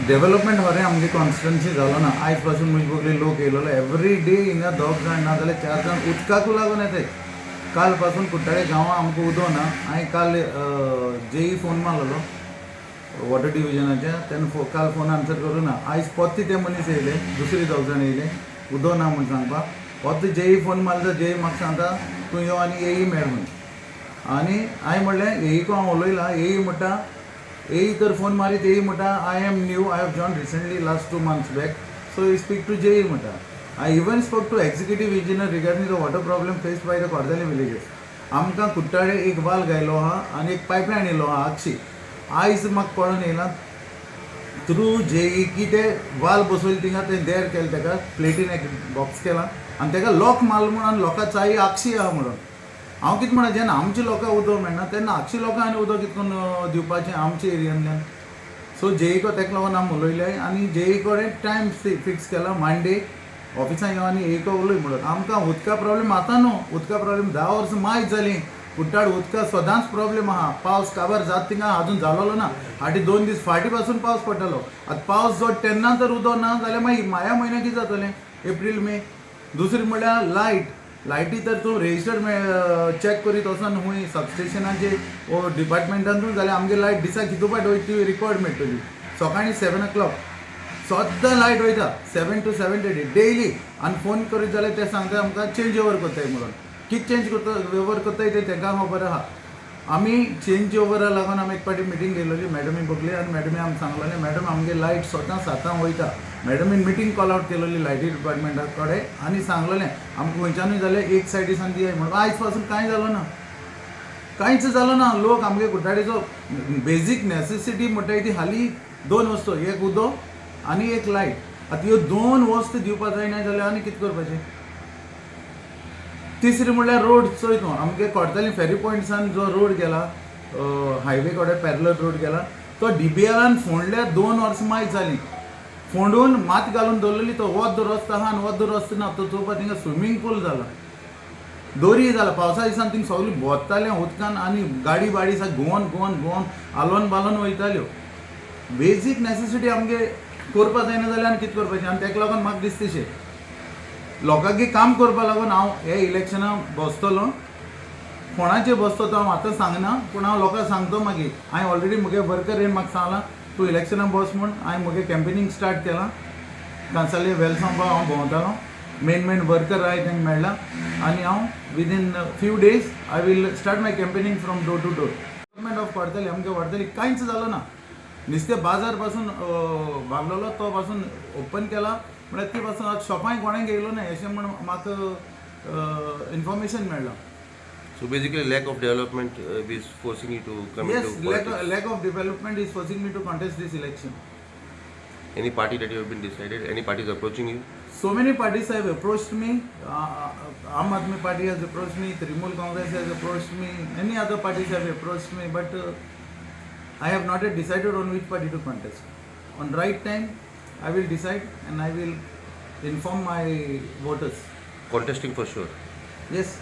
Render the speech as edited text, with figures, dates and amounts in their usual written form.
Development खरें आमगे constituency जालो ना. आयज पासून मुजबोगले लोक येयलेलो. एवरी डे हिंगा दोग जाण ना जाल्यार चार जाण उदकाकू लागून येताय. काल पासून कुट्टाळे गांवां आमकां उदक ना. हांवें काल जेई फोन मारलेलो वॉटर डिविजनाच्या. तेन्ना काल फोन आन्सर करूं ना. आयज परते ते मनीस येयले, दुसरे दोग जाण येयले उदक ना म्हूण सांगपाक. परते जेई फोन मारलो. जेई म्हाका सांगता, तूं यो आनी एई मेळ म्हूण. आनी हांवें म्हणलें, एईको हांव उलयलां. एई म्हणटा, एई तर फोन मारीत एई म्हणटा, "I am new, I have join recently, last 2 months back, so you speak to JE" म्हणटा. I even spoke to executive engineer regarding the water problem faced by the Cortalim villages. आमकां कुट्टाळे एक वाल घायलो आहा आनी एक pipeline येयलो आहा आगशी. आयज म्हाका कळोन येयलां थ्रू जेई की ते वाल बसयले थिंगा, ते देर केले, ताका प्लेटीन एक बॉक्स केला आनी ताका लॉक मारलो म्हणून आनी लोकां चाई आगशी आहा म्हणून. हांव कितें म्हणा, जेन्ना आमच्या लोकांक उदक मेळना तेन्ना आगशी लोकांक आनी उदक कितें करून दिवपाचें आमच्या एरियांतल्यान? सो जेईको ताका लागून आमी उलयले आनी जेई कडेन टायम फिक्स केला, मंडे ऑफिसान यो आनी एईको उलय म्हणून. आमकां उदका प्रॉब्लेम आतां न्हू, उदका प्रॉब्लेम 10 वर्सां मायज जालीं. कुट्टाळ उदका सदांच प्रॉब्लेम आहा. पावस काबार जाता थिंगा अजून जालोलो ना. फाटीं 2 दीस फाटीं पासून पावस पडटालो. आतां पावस जो तेन्ना जर उदक ना जाल्यार मागीर माया म्हयन्याक कितें जातलें, एप्रील मे? दुसरी म्हणल्यार लायट. लायटी तर तूं रेजिस्टर चॅक करीत वचोन खूंय सबस्टेशनाचे वो डिपार्टमेंटांतून जाल्यार आमगे लायट दिसाक कितू फावट वयता ती रिकॉर्ड मेळटली. सकाळीं 7 ओ क्लॉक सद्दां लायट वयता, 7 to 7:30 daily. आनी फोन करीत जाल्यार ते सांगता आमकां चेंज ओवर करताय म्हणून. कितें चेंज करता ओवर करताय तें तांकां खबर आहा. आमी चेंज ओवरा लागून आमी एक फावटी मिटींग घेयलेली मॅडमी बगले आनी मॅडमी आमकां सांगलेलें, मॅडम, आमगे लायट सदां सातांक वयता. मॅडमीन मिटींग कॉल आवट केलेली लायटी डिपार्टमेंटा कडेन आनी सांगलेलें आमकां खंयच्यानूय जाल्यार एक सायडीसान दियाय म्हणून. आयज पासून कांय जालो ना, कांयच जालो ना. लोक आमगे कुट्टाळेचो बेजीक नॅसेसिटी म्हणटाय ती हालीं दोन वस्तू, एक उदक आनी एक लायट. आतां ह्यो दोन वस्तू दिवपा जायना जाल्यार आनी कितें करपाचें? तिसरी म्हणल्यार रोड. चोय तूं, आमगे कोडतली फेरी पॉयंटसान जो रोड गेला, हायवे कडेन पॅरलल रोड गेला, तो डीबीआरान फोंडल्या 2 वर्सां मायज जालीं. फोंडून मात घालून दवरलेली. तो वत रस्तो आहा आनी वत रस्तो ना. तो चोवपा थिंगा स्विमींग पूल जाला, दोरी जाला. पावसा दिसान थिंग सगळी भोंवतालें उदकान आनी गाडी बाडी सगळी घुंवोन घुंवोन घुंवोन हालोवन बालोन वयताल्यो. बेजीक नॅसेसिटी आमगे करपा जायना जाल्यार आनी कितें करपाचें? आनी ताका लागून म्हाका दिसता तशें लोकांक काम करपा लागून हांव हे इलेक्शनाक बसतलो. कोणाचेर बसतो तो हांव आतां सांगना, पूण हांव लोकांक सांगतो मागीर. हांवें ऑलरेडी म्हगे वर्कर येवन म्हाका सांगलां, तूं इलेक्शनाक बस म्हूण. हांवें म्हगे कॅम्पेनींग स्टार्ट केलां. कांसावले वेलसांव हांव भोंवतालो, मेन मेन वर्कर आहाय तांकां मेळ्ळा आनी हांव within few days I will start my campaigning from door to door. Development of Cortalim, आमगे वाडतली कांयच जालो ना. नुस्तें बाजार पासून बांदलेलो तो पासून ओपन केला म्हळ्यार ती पासून आतां शॉपांय कोणें घेयलो ना अशें म्हूण म्हाका इन्फॉर्मेशन मेळ्ळां. So basically, lack of development is forcing you to come Yes, into lack, politics. Lack of development is forcing me to contest this election. Any party that you have been decided? Any parties approaching you? So many parties have approached me. Aam Aadmi Party has approached me, Trinamool Congress has approached me, many other parties have approached me, but I have not yet decided on which party to contest. On right time, I will decide and I will inform my voters. Contesting for sure. Yes.